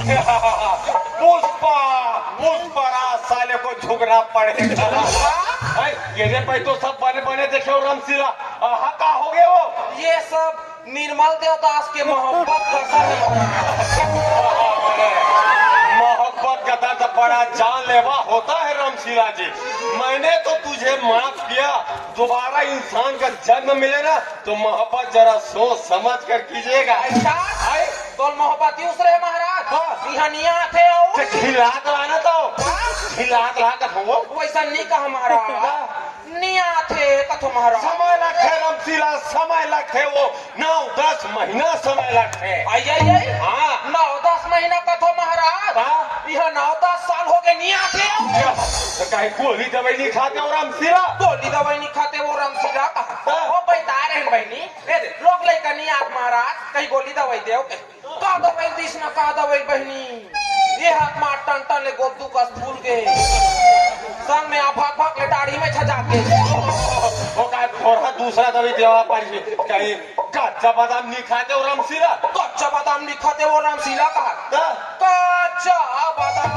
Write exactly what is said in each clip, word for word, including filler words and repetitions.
पुष्पा, पुष्पराज साले को झुकना पड़ेगा। अरे, ये रे भाई, तो सब बने बने देखे हो रमशीला। आहा, का हो गया वो? ये सब निर्मल देवदास के मोहब्बत का असर है। मोहब्बत का दर्द बड़ा जानलेवा होता है रमशीला जी। मैंने तो तुझे माफ किया, दोबारा इंसान का जन्म मिले ना, तो मोहब्बत जरा सोच समझ कर कीजिएगा। अच्छा? आए? तोर मोहब्बत यूस रहे महाराज। हाँ। इहाँ निया आथे अउ। ते खिलात रहा ना तो। हाँ? खिलात रहा कथो। वैसा नहीं कहा महाराज। हाँ। निया आथे कथो महाराज। समय लगथे रमशीला, समय लगथे वो। नौ दस महीना समय लगथे। आई, आई, आई। हाँ। नौ दस महीना कथो महाराज। हाँ। इहाँ नौ दस साल हो गए निया आथे अउ। तो कहीं गोली दवाई नहीं खाते हो रमशीला? गोली दवाई नहीं खाते वो रमशीला कहा। हाँ। वो बैठा रहे बहनी। ए दे, लोग लइका नहीं आत महाराज, कहीं गोली दवाई देव के। का दवाई दिस ना, का दवाई बहिनी? ये हाथ मार टन टन ले गोद्दू कस फूल के। संग में आ भाग भाग ले दाढ़ी में छजा के। वो का थोड़ा दूसरा दवाई देवा पारी कहीं। कच्चा बादाम नहीं खाते हो रमशीला? कच्चा बादाम नहीं खाते वो रमशीला कहा। हाँ। कच्चा बादाम।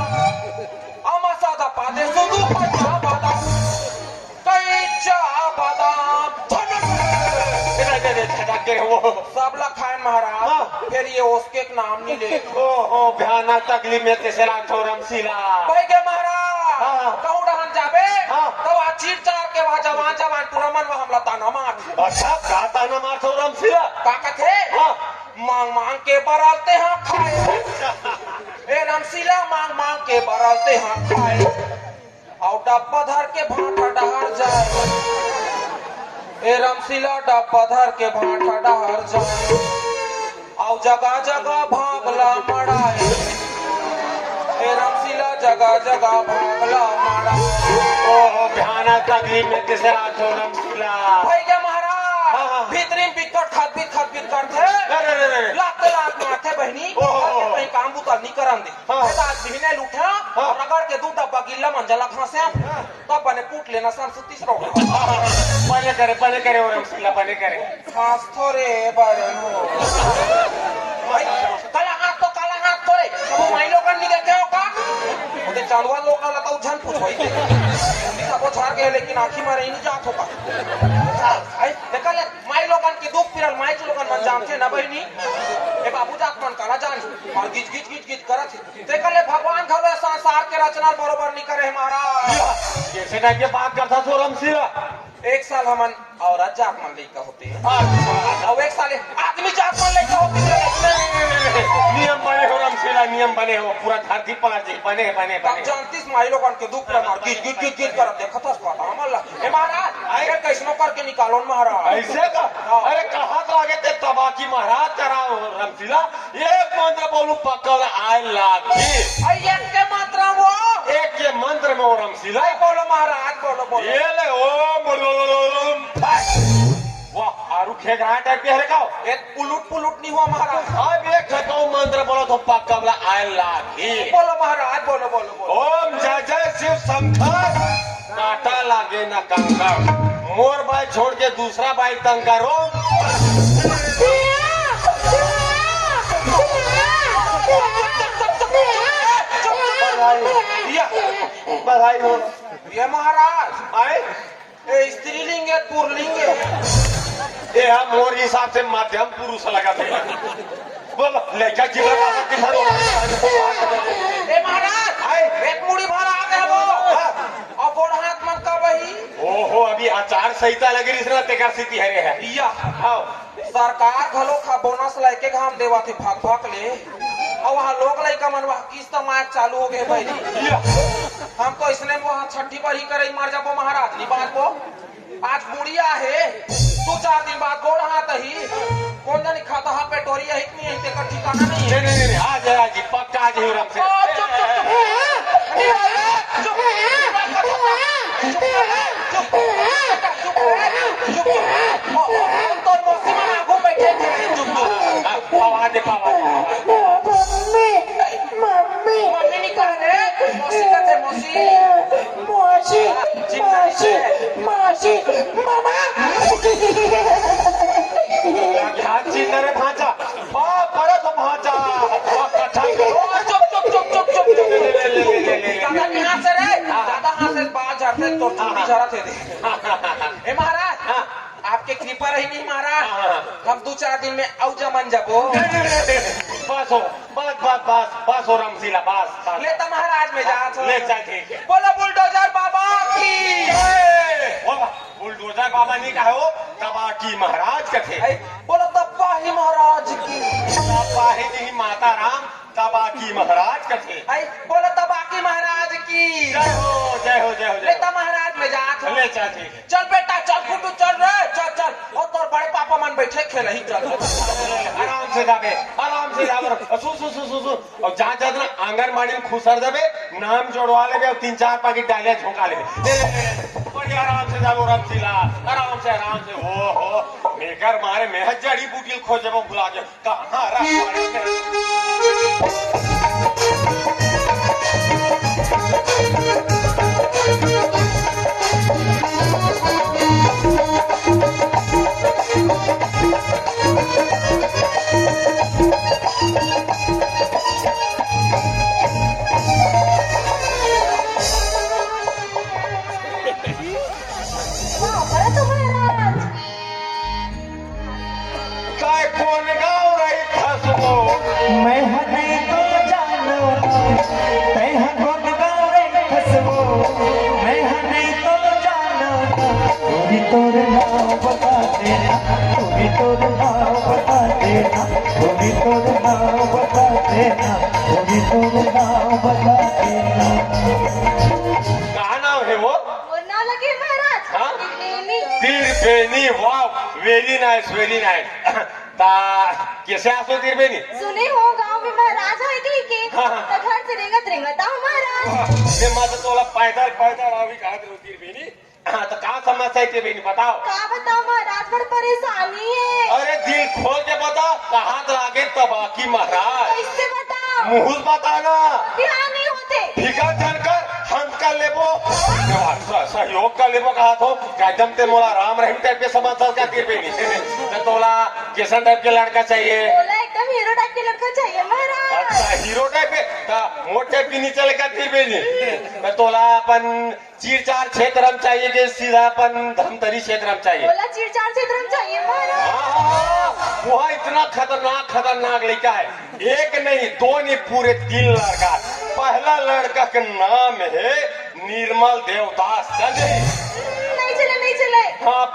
अमा सादा पादे सुदू कच्चा बादाम। कच्चा बादाम। झटक। इधर, इधर, इधर, झटक के वो। सबला खाएन महाराज। हाँ। फिर ये उसके एक नाम नहीं ले। ओहो, भयानक तकलीफ में तेसे राखथो रमशीला। भाई के महाराज। हाँ। कहूँ डहन जाबे। हाँ। तो वहाँ चीर चार के वहाँ जवान, जवान टूरा मन वहाँ हमला ताना मार। अच्छा, का ताना मारथो रमशीला? का कथे? हाँ। मांग मांग के बरालते हाँ खाए। ए रमशीला, मांग मांग के बरालते हाँ खाए। अउ डब्बा धर के भांठा डहर जाए। ए रमशीला डब्बा धर के भांठा डहर जाए। अउ जगह जगह भागला मड़ाए। ए रमशीला जगह जगह भागला मड़ाए। ओहो, भयानक तकलीफ में तेसे राखथो रमशीला। भैया महाराज, हाँ, हाँ। भीतरी में बिकट खदबित खदबित करथे। अरे, अरे, अरे। लात लात मारथे बहिनी। ओहो। कहीं काम बुता नहीं करन दे। हाँ। ए त आज बिहने ल उठेंव, हाँ। अउ रगड़ के दू डब्बा गिल्ला मंजा ल घांसेंव। हाँ। तब बने कूट लेना सर सुतीस रहो। बने करे, बने करे, ओ रमशीला, बने करे। घांसथों रे बड़े हो। भाई, काला घांसथों, काला घांसथों रे। अब माई लोगन नहीं देखे हो का? ओदे चांदवा लोग ला तो झन पूछो ही। सबो झार गए, लेकिन आँखी मारे ही नहीं जात हो का? आई, देखा ले, माई लोगन के दुख पीरा ल माई लोगन मन जानथे ना बहिनी। ए बाबू जात मन काला जान, अउ गिच गिच गिच गिच करत हे। तेकर ले भगवान घलो ए संसार के रचना बरोबर नी करे हे महाराज। कैसे टाइप के बात करथस ओ रमशीला? एक साल हमन औरत जात मन लइका होते। अच्छा। अउ एक साल आदमी जात मन लइका होते। नियम बने हो रमशीला, नियम बने हो, पूरा धरती पलट जाही। बने हे, बने, तब बने। जानतीस माई लोगन के दुख ल मार, गिच, गिच, गिच, गिच करत देखत हस का हमन ला। ए महाराज, आए। ए कइसनो करके निकालो न महाराज। अइसे का? हाँ। अरे कहाँ तो आगे ते तबाकी महाराज करा हो रमशीला। एक मंत्र बोलूं पक्का वाला आए लागी। अरे एक के मंत्र वो। एक के मंत्र में वो रमशीला। अरे बोलो महाराज, बोलो, बोलो। ये ले ओम बोलो फट। वाह, आरू खेगरा टाइप के हरे का? एक पुलुट पुलुट नहीं हुआ महाराज। अब एक ठकाऊ मंत्र बोलो तो पक्का वाला आए लागी। बोलो महाराज, बोलो, बोलो, बोलो। ओम जय जय शिव शंकर। कांटा लागे ना कंकर। मोर बाई छोड़ के दूसरा बाई तंग करो। बधाई। या। बधाई हो। ये महाराज। आए? ए स्त्रीलिंग है, पुरलिंग है? ए हा मोर हिसाब से मध्यम पुरुष लगथे। बोल, लइका जीवन का किधर हो? ए महाराज, आए। एक मुड़ी भर आ गए वो। हाँ। अउ गोड़ हाथ मन का बही। ओहो, अभी आचार संहिता लगे रिहिस ना, तेकर सेती हरे हे। या। हाँ। सरकार घलो खा बोनस लेके घाम देवत हे भक भक ले। अउ वहाँ लोग लइका मन वहाँ किस्त मार चालू हो गए भाई। या। हम तो इसने वहाँ छठी बार ही करे मर जाबो महाराज, नी बात को। आज बुढ़िया हे, दू चार दिन बाद गोड़ हाथ ही, कोन जानी खाता हा पेटोरी ही कि नहीं, तेकर ठिकाना नहीं हे। नहीं, नहीं, नहीं, नहीं, आज, आज ही, पक्का आज ही राम से। ओ, चुप, चुप, चुप। नहीं, नहीं, चुप, चुप, चुप, चुप, चुप, चुप, चुप। ओ, ओ, ओ, तोर मौसी मन आगू बैठे थे, चुप, चुप। पावा दे, पावा दे। Mummy, mummy. मम्मी नहीं कह रहे, मौसी कहते, मौसी। मौसी, मौसी, मौसी, मामा। क्या चिन्ह रे भांचा? बाप, बड़ा तो भांचा। बाप का ठाई। ओ, चुप, चरत हे दे। ए महाराज, हाँ। आपके कृपा रही नहीं महाराज, हाँ, हाँ, हाँ। हम दू चार दिन में अउ जमन जबो। नहीं, नहीं, नहीं, नहीं। बस हो, बस, बस, बस, बस हो रामशीला, बस, बस। ले त महाराज में जात हो। ले चल, ठीक है। बोलो बुलडोजर बाबा की। ए, बोल, बुलडोजर बाबा नहीं कहे हो, तबाकी महाराज कथे। ए, बोलो तबाही महाराज की। तबाही नहीं, माता राम, तबाकी महाराज कथे। आई, बोलो तबाकी महाराज की। जय हो, जय हो, जय हो, जय हो। ले त महाराज में जात हो। ले चल, ठीक है। चल बेटा, चल गुड्डू, चल रे, चल, चल। ओ तोर बड़े पापा मन बैठे खेलही, चल। आराम से जाबे, आराम से जाबे। सु, सु, सु, सु, सु। अउ जा, जा ना, आंगनबाड़ी में खुसर जाबे, नाम जोड़वा लेबे अउ तीन चार पाकिट डालिया झोंका लेबे। ले, ले, ले, ले। बड़ी आराम से जाबो रामशीला, आराम से, आराम से। ओ हो, मेकर मारे मैं जड़ी बूटी खोजबो भुला के। कहाँ रख पड़े? वाह, बड़ा तो महाराज। काय कोन गाँव रहिथस वो? मैं ह नहीं तो जानव ना, तैं ह कोन गाँव रहिथस वो? मैं ह नहीं तो जानव ना, तू ही तोर नाव बता देना, तू ही तोर नाव बता देना, तू ही तोर नाव बता देना, तू ही तोर नाव बता देना। का नाव हे वो? मोर नाव लगे महाराज। हाँ? त्रिवेणी। त्रिवेणी, wow, very nice, very nice। ता, कैसे आसो त्रिवेणी? सुने हो, गांव में महाराज है कहीं के, हाँ, हाँ। तो घर से रेंगत रेंगत आओ महाराज। ये मत तोला पैदल, पैदल अभी कहा त्रिवेणी। हाँ, तो का समस्या है त्रिवेणी, बताओ। का बताओ महाराज, बड़ परेशानी है। अरे दिल खोल के बता, कहाँ तो आगे तबाकी महाराज। कैसे बताओ? मुँह से बता ना। बिहार नहीं होते। फिकर झन कर, हम कर लेबो। स-, सहयोग कर लेबो कहा थो, एकदम ते मोला राम रहीम टाइप के समझ कर का त्रिवेणी। तो तोला कैसन टाइप के लड़का चाहिए? बोला एकदम हीरो टाइप के लड़का चाहिए महाराज। अच्छा, हीरो टाइप के, तो मोट टाइप के नहीं चलेगा त्रिवेणी। तो तोला अपन चीर चार क्षेत्र में चाहिए कि सीधा अपन धमतरी क्षेत्र में चाहिए? बोला चीर चार क्षेत्र में चाहिए महाराज। हाँ, हाँ, हाँ, वो इतना खतरनाक, खतरनाक लड़का है। एक नहीं, दो नहीं, पूरे तीन लड़का। पहला लड़का के नाम है निर्मल देवदास। चल दे। नहीं चले, नहीं चले। हाँ,